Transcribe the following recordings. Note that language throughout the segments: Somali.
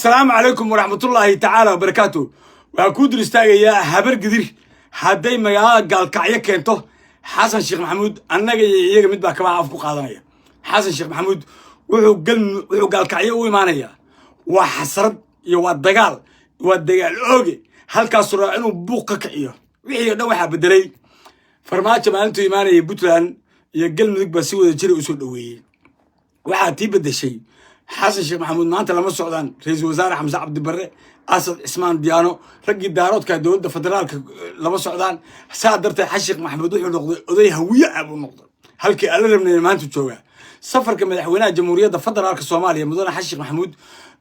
Assalaamu calaykum waraxmatullaahi tacaala wabarakaatu. Waxaa kuu dul istaagayaa Habar Gidir hadday magaalada Gaalkacyo keento Xasan Sheekh Maxamuud, annaga iyo iyaga mid baa kabaha af ku qaadanaya. Xasan Sheekh Maxamuud wuxuu gal wuxuu Gaalkacyo u imaanayaa waa xasrad iyo waa dagaal, waa dagaal ooge. Halkaasuu rabaa inuu buuq ka kiciyo. Wixii o dhan waxaa bedelay Farmaajo. Maalintuu imaanayay Puntland iyo Galmudug baa si wada jira usoo dhoweeyey. Waxaa tii bedeshay Xasan Sheekh Maxamuud maanta lama socdaan Ra-iisul Wasaare Xamse Cabdibarre, Asad Cismaan Diyaano, raggii Daaroodka dowladda federaalka lama socdaan. Saa darteed Xasan Sheekh Maxamuud wuxuu noqday oday Hawiye ah buu noqday. Halkii alla rabnay maanta joogaa. Safarka madaxweynaha Jamhuuriyadda Federaalka Soomaaliya, mudane Xasan Sheekh Maxamuud,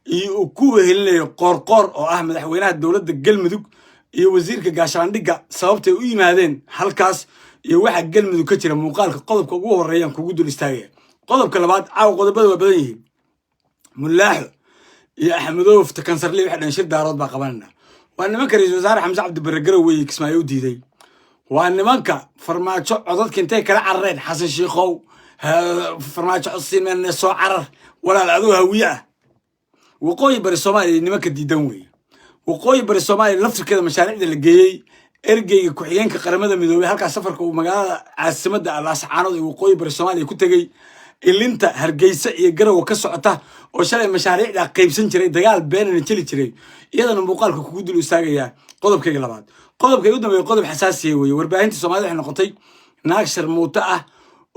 iyo uu ku wehelinayo Qoorqoor oo ah madaxweynaha dowladda Galmudug iyo wasiirka gaashaandhigga, sababtay u yimaadeen halkaas iyo waxa Galmudug ka jira, muuqaalka qodobka ugu horeeyaan kugu dul istaagaya. Qodobka labaad, caawa qodobada waa badan yihiin. Mulaaxo iyo Axmedoof Takansarle waxay dhaheen shir Daarood baa qabanayna. Waa nimanka Ra-iisul Wasaare Xamse Cabdibarre Garowe Kismaayo u diiday. Waa nimanka Farmaajo codadka intay kala carareen. Xasan Shiikhow, Farmaajo codsiin, soo carar walaal, adoo Hawiye ah. Waqooyi Bari Soomaaliya nimanka diidan weeye. Waqooyi Bari Soomaaliya laftirkeeda mashaariicda la geeyey, ergeyga ku-xigeenka Qaramada Midoobey halkaas safarka uu magaalada caasimadda Laascaanood ee Waqooyi Bari Soomaaliya ku tegey, ilinta Hargeysa iyo Garowe ka socota oo shalay mashaariicda qaybsan jiray, dagaal beenana jeli jiray, iyadana muuqaalka kugu dul istaagayaa. Qodobkayga labaad, qodobkayga u dambeeya, qodob xasaasiya weeye. Warbaahinta Soomaalida waxay noqotay naag sharmuuto ah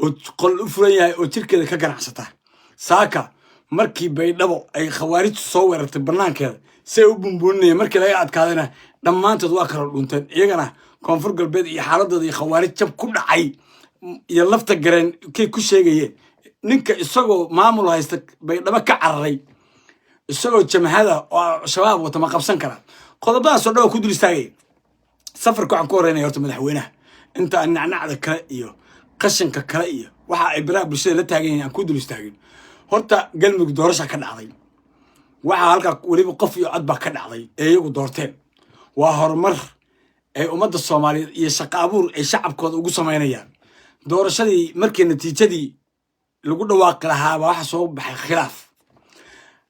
oo qol u furan yahay oo jirkeeda ka ganacsata. Saaka markii Baydhabo ay Khawaarijtu soo weerartay banaankeeda si ay u bumbuuninayeen, markii laga adkaadayna dhammaantood waa kala dhunteen. Iyagana Koonfur Galbeed iyo xaaladooda iyo Khawaarij jab ku dhacay iyo Lafta Gareen kay ku sheegayeen. Ninka isagoo maamul haysta Baydhabo ka cararay, isagoo jamhada oo Shabaab wata, ma qabsan karaa? Qodobadaasoo dhan waa ku dul istaagaya. Safarka waxaan ku horeynaya horta madaxweynaha, inta aan nacnacda kale iyo qashinka kale iyo waxa ay baraha bulshada la taagan yihiin aan ku dul istaagin. Horta Galmudug doorasha ka dhacday. Waxaa halkaa weliba qof iyo cod baa ka dhacday ee iyagu doorteen. Waa horumar ay ummadda Soomaaliyeed iyo shaqo abuur ay shacabkooda ugu samaynayaan. Doorashadii markii natiijadii lagu dhawaaqi lahaabaa waxa soo baxay khilaaf.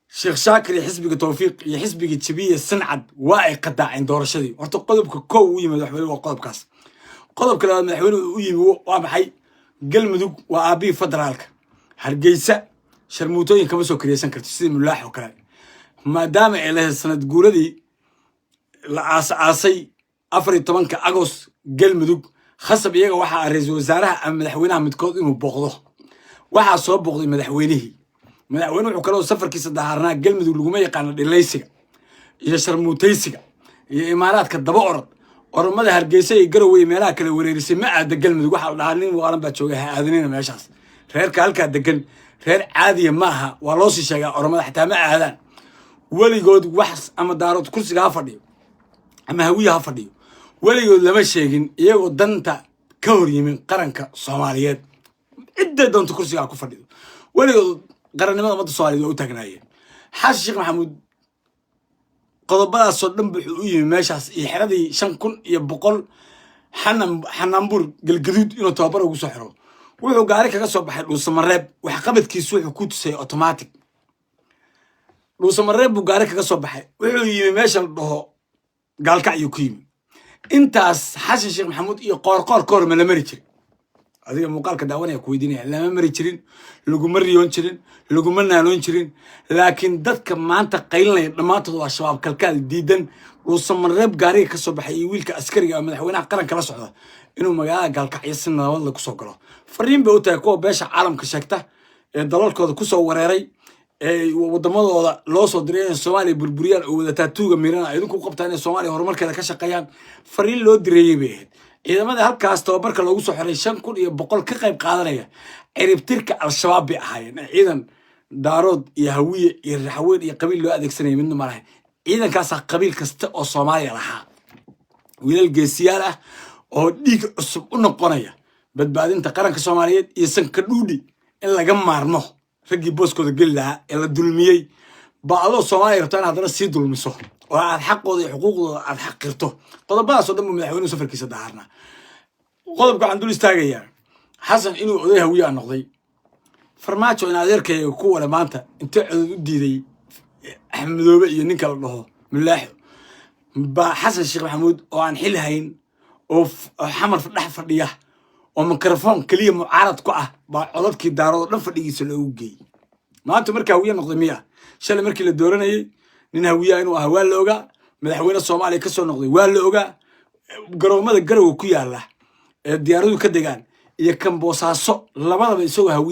Sheekh Shaakir iyo xisbiga Towfiiq iyo xisbiga Jabiya Sancad waa ay qadaaceen doorashadii. Horta qodobka kow u yimid madaxweyne waa qodobkaas. Qodobka labaad madaxweynuhu u yimi waa maxay? Galmudug waa aabbihii federaalka. Hargeysa sharmuutooyin kama soo kariyeysan karto sidii Mulaax oo kale, maadaama ay lahayd sanad guuradii la aas-aasay 14-ka Agost Galmudug. Khasab iyaga waxaa ra-iisul wasaaraha ama madaxweynaha midkood inuu booqdo. Waxaa soo booqday madaxweynihii. Madaxweyne wuxuu kaloo safarkiisa dahaarnaa, Galmudug laguma yaqaano dhilaysiga iyo sharmuutaysiga iyo Imaaraadka daba orod. Oromada Hargeysa iyo Garowe iyo meelaha kale wareerisay ma aada Galmudug. Waxaa la dhahaa nin waalan baa jooga, ha aadanina meeshaas. Reerka halkaa degan reer caadiya ma aha, waa loo sii sheegaa. Oromada xataa ma aadaan weligood wax. Ama Daarood kursiga ha fadhiyo ama Hawiye ha fadhiyo, weligood lama sheegin iyagoo danta ka hor yimin qaranka Soomaaliyeed. Cidday doonto kursiga ha ku fadhido, weligood qarannimada ummadda Soomaliyeed waa u taagnaayeen. Xasan Sheekh Maxamuud qodobadaasoo dhan wuxuu u yimi meeshaas iyo xeradii 5100 Xanan Xanaanbuur Galgaduud inuu tababar ugu soo xiro. Wuxuu gaari kaga soo baxay Dhuusamareeb. Waxqabadkiisu wuxuu ku tusay automatic. Dhuusamareeb buu gaari kaga soo baxay, wuxuu yimi meesha la dhaho Gaalkacyuu ku yimi. Intaas Xasan Sheekh Maxamuud iyo Qoorqoor ka hor ma la mari jirin? Adiga muuqaalka daawanaya ku weydiinaya, lama mari jirin, laguma riyoon jirin, laguma naanoon jirin. Laakiin dadka maanta qaylinaya dhammaantood waa Shabaab kalkaal diidan. Dhuusamareeb gaariga ka soo baxay iyo wiilka askariga oo madaxweynaha qaranka la socda inuu magaalada Gaalkacyo si nabadla kusoo galo, fariin bay u tahay kuwa beesha caalamka sheegta ee dalalkooda kusoo wareeray, ee wadamadooda loo soo diray inay Soomaaliya burburiyaan oo wadataa tuuga miirana ay idinku qabtaan inay Soomaaliya horumarkeeda ka shaqeeyaan. Fariin loo direeyey bay ahayd. Ciidamada halkaas tababarka loogu soo xiray 5100 ka qayb qaadanaya ciribtirka Al-Shabaab bay ahaayeen. Ciidan Daarood iyo Hawiye iyo Raxweyn iyo qabiil loo adeegsanaya midna ma lahayn. Ciidankaasaa qabiil kasta oo Soomaaliya lahaa, wiilal geesiyaal ah oo dhiig cusub u noqonaya badbaadinta qaranka Soomaaliyeed iyo sanka dhuudhi in laga maarmo raggii booskooda geli lahaa ee la dulmiyey. Ba adoo Soomaaliya rabtaa in haddana sii dulmiso oo aad xaqooda iyo xuquuqdooda aad xaqirto. Qodobadaasoo dhan buu madaxweynuhu safarkiisa dahaarnaa. Qodobka waxaan dul istaagayaa Xasan inuu oday Hawiyaa noqday. Farmaajo in adeerkayga ku wale maanta intee codod u diiday Axmed Madoobe iyo ninka la dhaho Mulaaxo baa Xasan Sheekh Maxamuud oo aan xil hayn oo Xamar dhex fadhiya oo mikrofon keliya mucaarad ku ah baa codadkii Daarood oo dhan fadhigiisa loogu geeyey. Maanta marka Hawiye noqday miya? Shalay markii la dooranayey nin Hawiyaha inuu ahaa waa la ogaa. Madaxweyne Soomaaliya ka soo noqday waa la ogaa. Garoomada Garowe ku yaala ee diyaaradu ka degaan iyo kan Boosaaso labadaba isagoo Hawiye.